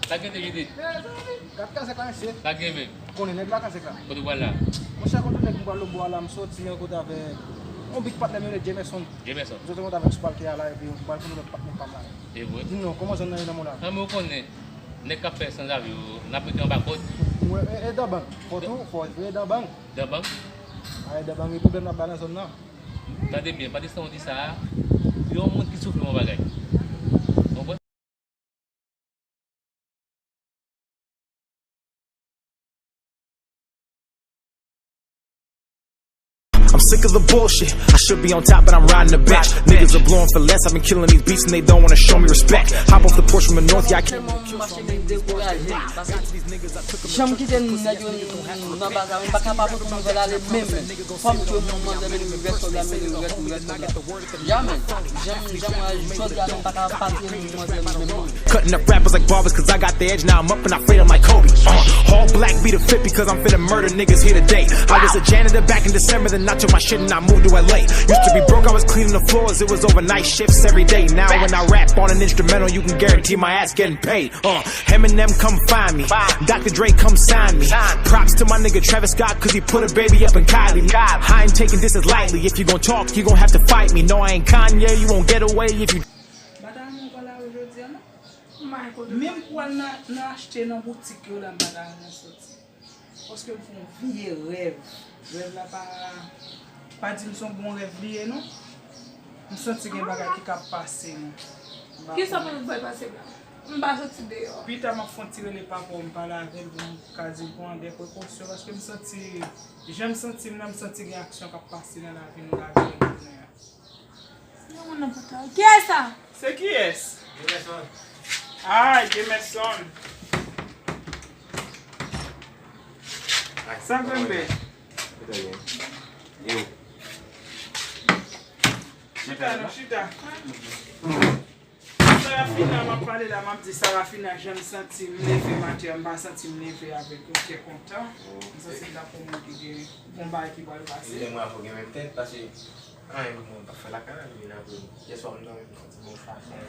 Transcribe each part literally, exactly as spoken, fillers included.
Sa gen de Judith? Gad kazèk la, mesye. Sa gen menm? Konnen nèg la kazèk la. Kote w pral la? Monchè, kote nèg m pral lòtbò a la, m soti rankontre avèk yon big patnè m rele Jameson. Jameson. M soti rankontre avèk sou palke a la, epi m pral konnen lòt patnè pa m la. E vre? Di m non, kòman zòn nan ye nan mo la? Nan mo konnen, nèg k ap fè sanzave yo, n ap rete anba kòd. Mwen, e, e dan bang. Fò tou, fò vre dan bang. Dan bang? A, e dan bang, e pwoblèm n ap bay nan zòn nan. Tande byen, pandan w di sa a, yon moun ki soufle yon bagay. Konprann? I'm sick of the bullshit. I should be on top, but I'm riding the bench. Niggas are blowing for less. I've been killing these beats and they don't wanna show me respect. Hop off the porch from the north, yeah, I can't. Tèlman m mache menm dekouraje m. Paske jan m kite nèg yo nan baz la, m pa kapab pou nouvèl ale menm. Fò m tchwe manzè, mele rès kòb la, mele rès, rès kòb la. Ya men, jan m, jan m wè jodi a, m pa ka pati manzè menm non. Cutting up rappers like barbers cause I got the edge. Now I'm up and I fade 'em like Kobe. Uh, all black be the fit because I'm finna murder niggas here today. I was a janitor back in December, then I took my shit and I moved to L A. Used to be broke, I was cleaning the floors, it was overnight shifts every day. Now when I rap on an instrumental, you can guarantee my ass getting paid. Uh, Eminem come find me, Doctor Dre come sign me. Props to my nigga Travis Scott cause he put a baby up in Kylie. I ain't taking this as lightly, if you gon' talk, you gon' have to fight me. No, I ain't Kanye, you won't get away if you. Batay mwen pa la jodi a non. Men m pral nan, nan achte nan boutik yo la, m pa ta renmen soti. Paske m fè yon vye rèv. Rèv la pa, pa di m se yon bon rèv li ye non. M santi gen bagay ki ka pase non. M pa konnen. Kisa pou nou bay pase m la? M pa soti deyò. Pita m ap fè yon ti rele papa w, m pale avè l pou m ka di l pran de prekosyon paske m santi, jan m santi m nan, m santi gen aksyon k ap pase nan lavi nou, lavi nou jounen an. Yon moun nan pòt la. Kiyès sa? Se kiyès? Jameson. Ah, Jameson. Sa k vin fè? Chita non, chita. Sarafina, m ap pale la, m ap di Sarafina, jan m santi m leve maten an, m pa santi m leve avèk yon kè kontan. M santi m ta pou moun ki gen yon bagay ki pral pase. Lè mwen avè w gen menm tèt, paske anyen pou mwen pa fè lakay la, li vin apre m. Yèswa m dòmi, m santi m yon fason.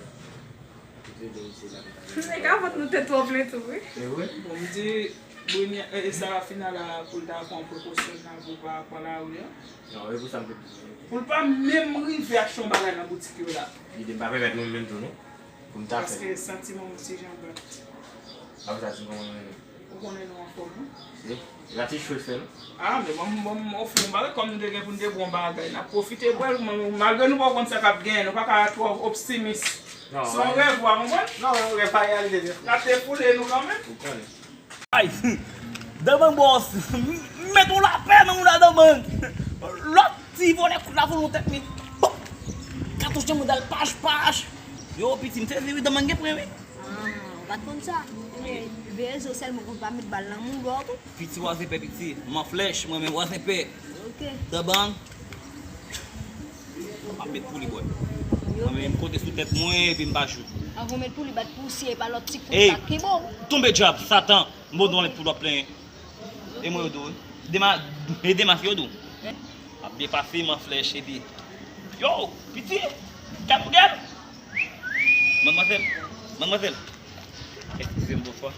Tout lè de misye la, m ta. Nèg avòt nou tèt twò plen tou, wi. E vre? Bon, m di Brenia, e, e Sarafina la pou l ta pran prekosyon l nan pou l pa pran lari a. Non, e pou sa m te di. Pou l pa menm rive achte yon bagay nan boutik yo la. Lide m pa pèmèt mwen menm tou non. Pou m ta fè. Paske santiman m ti jan bat. Apre sa di m kòman nou ye. Ou konnen nou anfòm wi. E la ti cho l fè non. Ah men ban m, ban m ofri yon bagay kòm nou te gen pou n te bwè yon bagay n ap pwofite bwè l malgre nou poko konn sa k ap genyen nou pa ka twò optimis. Se yon rèv ou a konprann. Non rèv pa reyalite vre. N ap defoule nou kanmenm. Ou konnen. Ay, Danbang bòs, m met yon lapè nan mouda Danbang. Lòt ti vòlè kout la vòl yon tèt men. Katouch nan mouda l pach pach. Yo piti m sezi wi Danbang gen pwen wi. Ah, ou pa t konn sa? Ebyen veye zo sèlman konn pa met bal nan mouda w tou. Piti wazepè piti, manflèch, mwen menm wazepè. Danbang. M ap met pou li bwè. Mwen menm m konte sou tèt mwen epi m pa jou. Anvan w met pou li bat pousyè epa lòt ti kout la kenbe w. Tonbe dyab, satan, m bon dwonlet pou w ap plenyen. E mwen yo di w wi. Dema, e dema se yo di w. Ap byen pase manflèch epi. Yo, piti, gad pou gad. Madmwazèl, madmwazèl. Eskize m bonswa.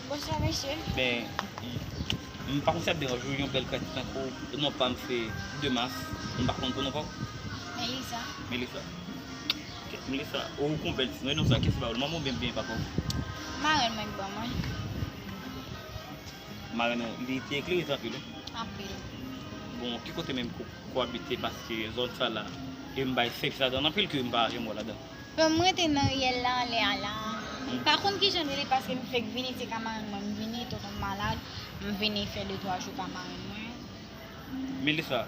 Bonswa mesye. Ben, m pa konn si ap deranje w yon bèl krèt tankou non pa m se Demas, m pa konn pou non pa w. Melisa. Melisa. Melisa, ou gon bèl ti non, e non sa, kiyès ki ba ou l, manman w oubyen byen papa w? Marenn mwen k ban mwen. Marenn ou, li te eklerize anpil wi. Anpil. Bon, ki kote menm ke w abite paske zòn sa la, e m bay sèvis ladan anpil ke m pa janm wè w ladan. Bon, m rete nan riyèl la anlè a la. M pa konn kijan l rele paske m fèk vini, se ka marenn mwen m vini, tonton m malad, m vini fè de twa jou ka marenn mwen. Melissa,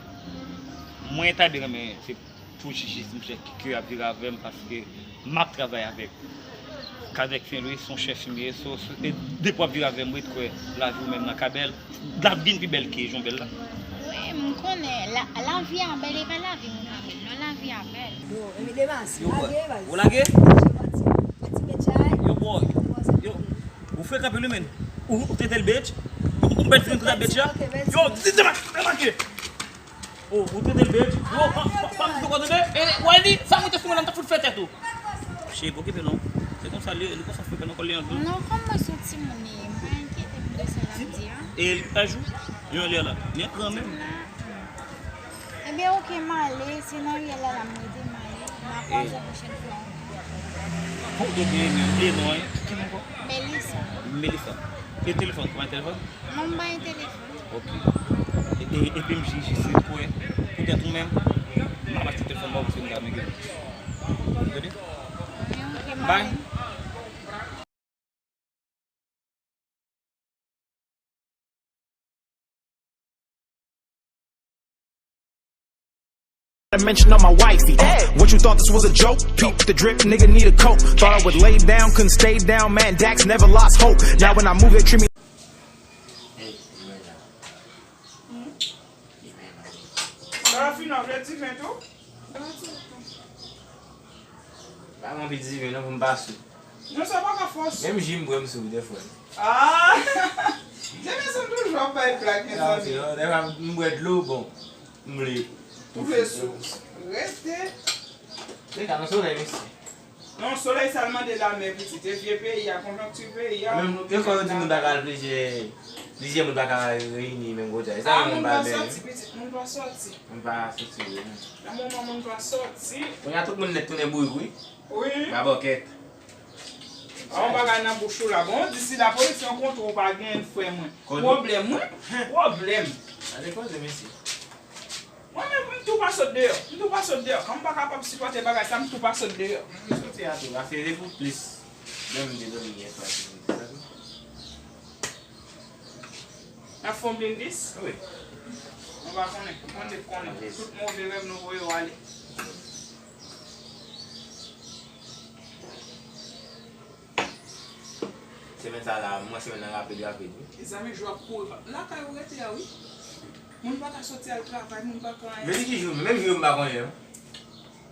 mwen ta byen renmen se pou jijis monchè ke ap vire avè m paske m ap travay avèk Kazèk Sen Lwi, se yon chèf m ye, so, so, e depi w ap vire avè m, m ret kwè lavi w menm nan ka bèl. L ap vin pi bèl ke jan w bèl la. Wi, m konnen. La, lavi a bèl, e pa lavi m ou pa bèl. Non, lavi a bèl. Yo, Emi Demas, lage, baz. Ou lage? Yo, boy. Yo, ou frekan anpil wi, menn. Ou, ou trete l bitch. Ou, ou bèl fi, ou trete l bitch, ya. Yo, di, di, di, di, di, di. Oh, ou trete l bitch. Yo, pa, pa, pa, pa, pa, tande. E, Wiley, sa moute sou mwen la, m ta fout fè tèt ou. Cheri, pa okipe non. Konsa li, li konsa frekant nan kò li an tou. Non, kòm mwen se yon timoun li ye, m pa enkyete m de sa l ap di a. E li pa jou? Jan li a la. Li an gran menm. Ebyen, oke, m ale. Se nan riyèl la, la m rete, m ale. M a kwaze pwochèn fwa. Bon, donk, e, e non, e, ki non ankò? Melissa. Melissa. E telefòn, kòman telefòn? Non, m pa gen telefòn. Ok. E, e, epi m jije si kwè, poutèt ou menm, m ap achte telefòn ba w, paske m ta renmen gen. Tande? Ok, m ale. A mention on my wifey. What you thought this was a joke? Peep the drip, nigga need a coat. Thought I would lay down, couldn't stay down. Man, Dax never lost hope. Now when I move, they treat me. Sa la fini avle diven tou? Pa gen anpil diven non pou m pa sou. Non, sa pa ka fòs. Menm ji m bwè m sou dèfwa. Ah! Jameson toujou ap bay blag, mezanmi. Dèfwa m bwè dlo, bon, m vle. Ou vle sou. Rete. Se ka nan solèy, mesye. Non, solèy sa l mande lamè, pitit. E vye peyi a, konjonkti peyi a. Menm, e fò yo di moun pa ka al plizyè, plizyè moun pa ka reyini menm kote a. E sa moun pa al byen. Pitit, moun pa sòti. Moun pa sòti vre, non. Nan moman moun pa sòti. Kounye a tout moun nèt tounen bourik, wi. Wi. Babòkèt. A yon bagay nan bouch ou la. Bon, di si lapolis rankontre w pa gen frè mwen. Pwoblèm, wi. Pwoblèm. Gade koze, mesye. Mwen menm, m tou pa sot deyò. M tou pa sot deyò. Kan m pa kapab sipòte bagay sa, m tou pa sot deyò. M soti a tou. Afere pou plis. Menm m te dòmi yè swa, se pou di sa tou. N ap fè yon blindis? Wi. Nou pa konnen. Bondye k konnen. Tout move rèv nou voye yo ale. Semèn sa la, mwen semèn nan rapid, rapid, wi. Mezanmi, jou ap kouri. Lakay ou rete a, wi. Moun pa ka soti al travay, moun pa ka anyen. Jodi ki jou, menm jou yo m pa konnen, non.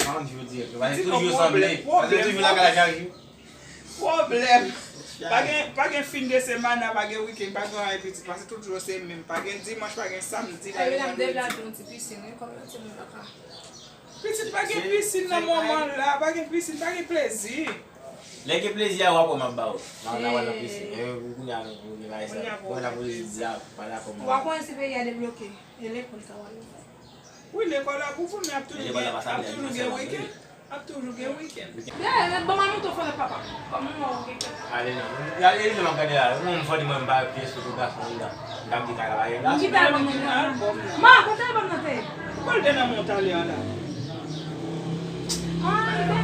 Pa konn jou dirèk, non. Paske tout jou yo sanble. Paske toujou lakay la chak jou. Pwoblèm. Pa gen, pa gen fin de semana, pa gen wikenn, pa gen anyen pitit. Paske tout jou yo se menm. Pa gen dimanch, pa gen samdi, pa gen vandredi. Epi n ap devlope yon ti pisin, wi, kòm yon timoun pa ka. Pitit, pa gen pisin nan moman la, pa gen pisin, pa gen plezi. Lè gen plezi a, w ap wè m ap ba w. Nan, nan, nan pisin. E, pou kounye a, nou, pou nou, la, pou nou, la, pou nou, la, pa dakò, mwen. Ou pa konnen si peyi a debloke, e lekòl sa w al ouvè. Wi, lekòl ap ouvè, men ap toujou gen, ap toujou gen wikenn. Ap toujou gen wikenn. Dayè, ban m al monte fò lòt papa. Ban m wè w gen kèk. Ale non. Gade, e li m ap gade la. Mwen, m fò di mwen m pa pyès foto gason anndan. M t ap di kay la pa gen gason. Ki ta ban mwen nan? Ma, kote l ban m nan te? Kòl te nan men w talè a la. Ah, li te.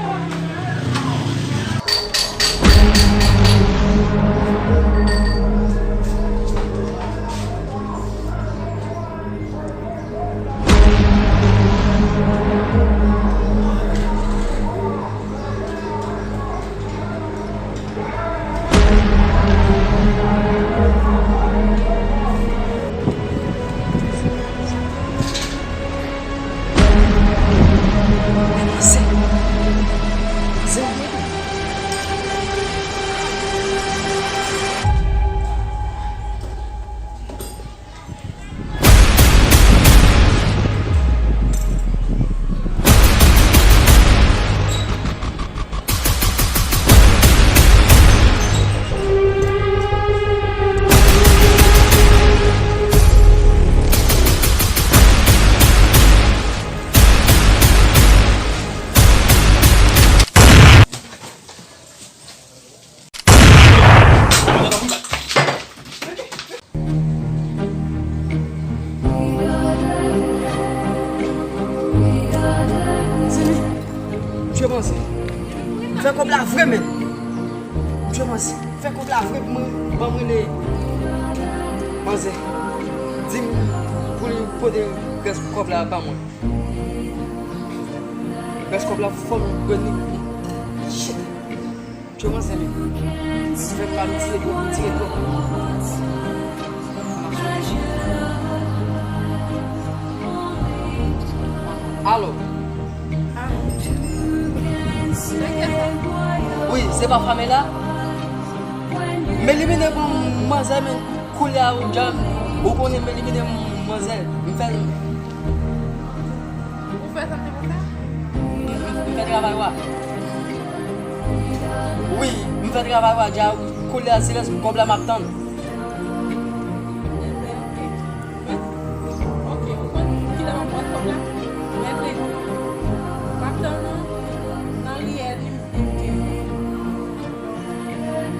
Mesye manzè, fè kòb la vre, men. Mesye manzè, fè kòb la vre pou mwen, ban mwen le manzè. Di m pou li pote rès kòb la ban mwen. Rès kòb la fò m jwenn li. Shit. Tchou manzè li. Fè pa m tire twòp, tire twòp. Alo. Wi, se pa Pamela? Men li vin pran manzè, men koulye a ou dja, ou konnen, men li vin manzè. M fè l. Ou fè sa m te konn fè? M, m, m fè travay ou a. Wi, m fè travay la deja, koulye a silans, kòb la m ap tann. Ok, ou konn kilè m ap pran kòb la? Mèkredi. M ap tann ou nan riyèl li.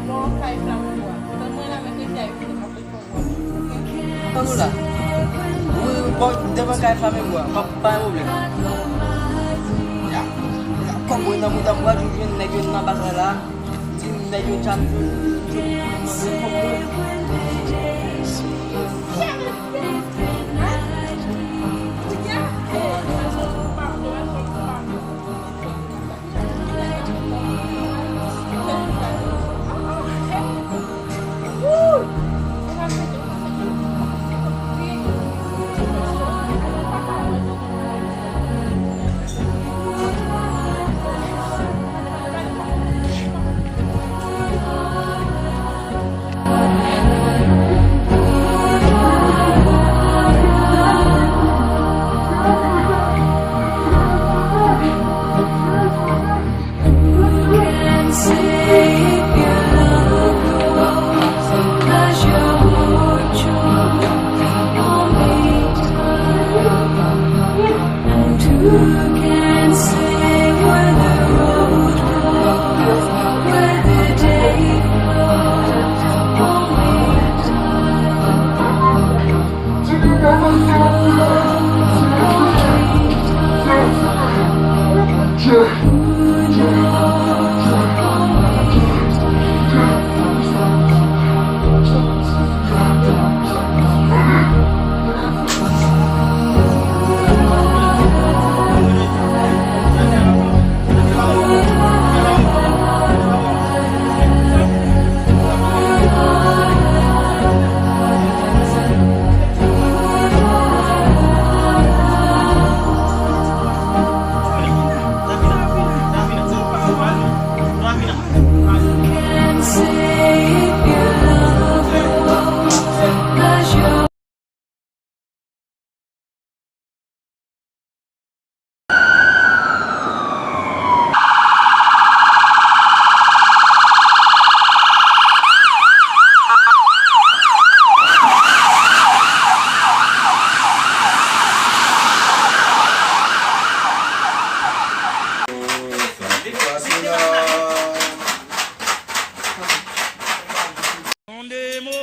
Bò kay Flamanbo a. Tann mwen la mèkredi a vini. Tann ou la. Wi, bò, devan kay Flamanbo a. Pa, pa gen pwoblèm. Ya, ya, kòb mwen nan mouda m, m pral jwenn nèg yo nan bagay la. Di nèg yo djab yo, yo, yo mande kòb mwen. Sonde mo.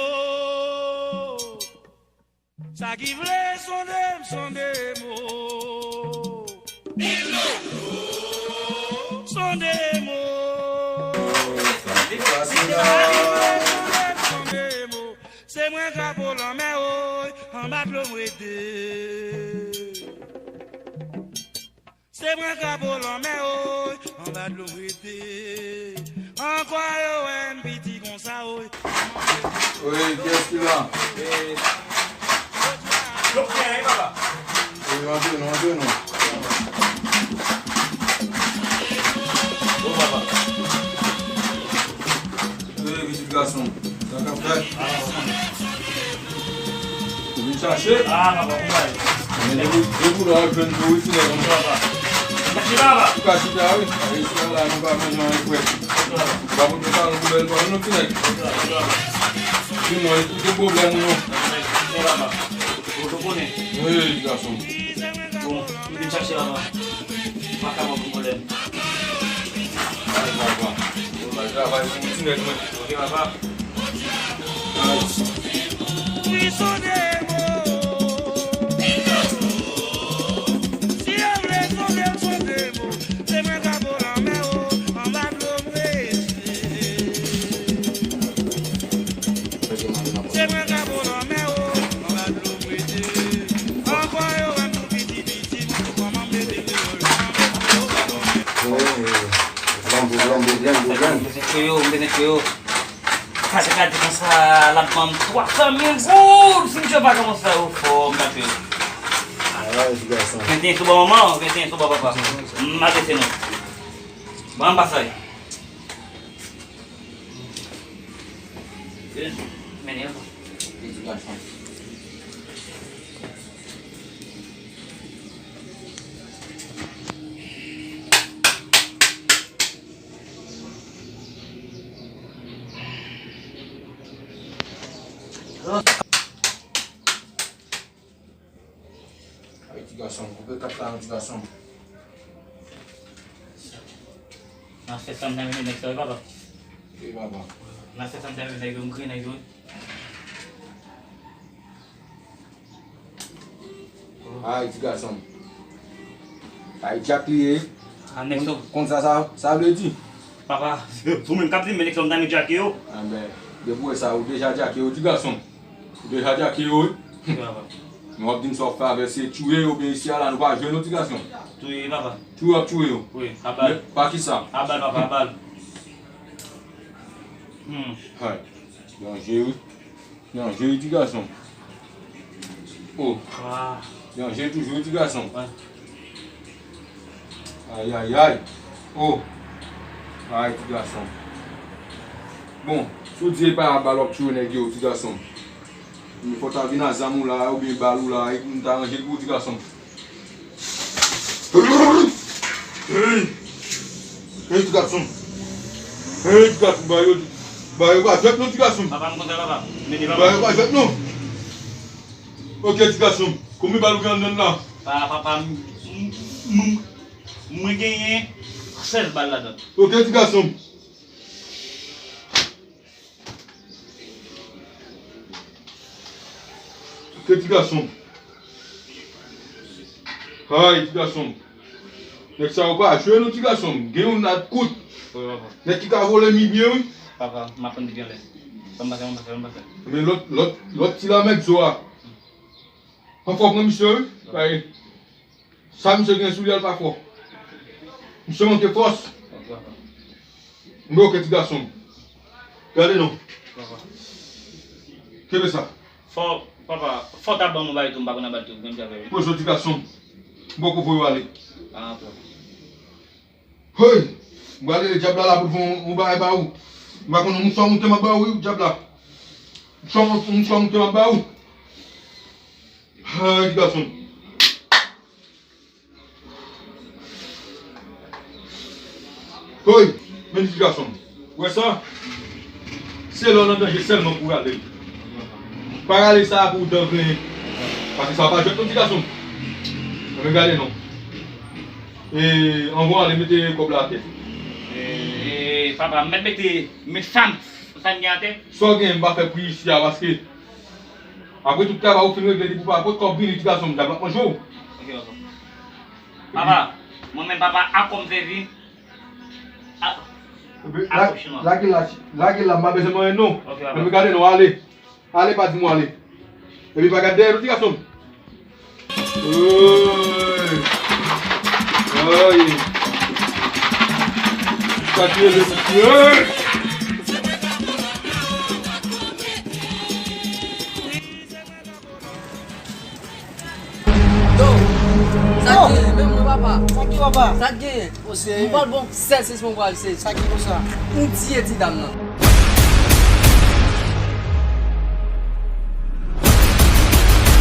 Sa ki vle sonde m, sonde mo. Sonde mo. Sa ki vle sonde m, sonde mo. Se mwen krapo lanmè, oy, anba dlo m rete. Se mwen krapo lanmè, oy, anba dlo m rete. Ankò yo wè m piti konsa, oy. Wi, kiyès ki la? Yo fè, wi, papa. Wi, antre non, antre non. Bon, papa. Wi, pitit gason. Sa k ap fèt? Ou vin chache? Ah, papa, ou bay. Men depi, depi lè w ap jwenn pou wi, finè, konn papa. Mèsi, papa. Ou ka chita, wi. Ayisyen la, nou pa manje anyen frèt. Ou pa pote talon pou bèl pale, non, finè. Di mwen, ou gen pwoblèm ou non? Bon, papa. Ou konnen. Wi, gason. Bon, m vin chache la, papa. Pa ka ban m pwoblèm. Ay, papa. Bon, bay travay pou ti nèg mwen. Ok, papa. Wi, sonde mo. Si yo vle sonde, sonde mo. Se mwen k ap lanmè, o, anba dlo m rete. Se mwen k ap lanmè, o, anba dlo m rete. Ankò yo wè m tou piti, piti, m tou kòman m mete deyò, yo pa mete yo. Wi, wi, wi. Blanbo, blanbo, blanbo, blanbo. M bezwen kwe yo, m bezwen kwe yo. Sa se ka di konsa, l ap ban m twa san mil goud. Si misye pa kòmanse fè efò, m ka kwe yo. Ay, ti gason. Vingt et un sou bò manman, vingt et un sou bò papa. M adrese nou. Ban m pa sa yo. Mennen yo. Ti gason. Ay, ti gason, koupe kat la non, ti gason. Nan fè sa m nan mete nèg sa wi papa. Wi papa. Nan fè sa m nan mete nèg yo, m kriye nèg yo. Ay, ti gason. Ay, djak li ye. A nèg sa. Konn sa, sa, sa vle di? Papa, se ou menm k ap di m, men nèg sa m nan mete djake yo. Anben, depi w wè sa, ou deja djake yo, ti gason. Ou deja djake yo, wi. Wi, papa. Men w ap di m sa w ap fè avè se tchouye yo oubyen isi a la, nou pa jwenn yo, ti gason. Tchouye, papa. Tchouye w ap tchouye yo. Wi, a bal. Men, pa kisa? A bal, papa, a bal. Hmm. Hay. Danje, wi. Danje, wi, ti gason. Oh. Ah. Danje toujou, wi, ti gason. Wi. Ay, ay, ay. Oh. Ay, ti gason. Bon, si w di e pa a bal w ap tchouye nèg yo, ti gason. Men fò w ta vin a zam ou la, oubyen bal ou la, e pou m ta ranje l pou ou, ti gason. Hey! Hey, ti gason. Hey, ti gason, ba yo, ba yo pa jwèt non, ti gason. Papa, m kontan, papa. Mete, papa. Ba yo pa jwèt non. Ok, ti gason. Konbyen bal ou gen anndan la? Pa, papa, m, m, m, mwen genyen sèz bal ladan. Ok, ti gason. Ke ti gason. Hay, ti gason. Nèg sa yo pa jwe non, ti gason. Gen yon nat kout. Wi, papa. Nèg ki ka vole mi byen, wi. Papa, m ap pran byen lè. Ban m pase, ban m pase, ban m pase. Men lòt, lòt, lòt ti lamèd zo a. Anfòm nan misye, wi. Bay. Sa misye gen sou li a, l pa fò. Misye manke fòs. Ok, papa. Mwen, ok, ti gason m. Gade non. Papa. Kenbe sa. Fò, papa, fò w ta ban m yon bagay tou, m pa konn anba l tou, menm jan avè w. Poze w, ti gason m. M poko voye w ale. Ah, papa. Hey! M prale, dyab la la pou l fè yon, yon bagay ba ou. M pa konn, yon mouchwa moute m ap ba ou, wi, dyab la. Mouchwa, mouchwa moute m ap ba ou. Hey, ti gason m. Oy, men ti gason m. Ou wè sa? Se lè w nan danje sèlman pou w rale l. Pa rale sa pou w dan grenyen. Paske sa pa jwèt non, ti gason m. Anben gade non. E, anvan w ale, mete kòb la atè. E, e, papa, m mèt mete, met sa m, sa m gen atè? Sa w gen, m pa fè pri isi a, paske apre tout travay ou fin regle, depi w pa pote kòb vini, ti gason m, dyab la ap manje w. Ok, papa. Papa, mwen menm papa, akò m sèvi. A, epi, la, akò chinwa. Lage l la, lage l la, m pa bezwen manyen non. Ok, papa. Epi gade non, ale. Ale, pa di m w ale. Epi pa gade dèyè nou, ti gason m. Oy! Oy! Sa ki rele mesye! Yo! Sa k genyen? Men mwen papa. Sa ki papa? Sa k genyen? Ou serye? M pral bon sèl sezon pral sezi. Sa ki konsa? M tiye ti dam nan.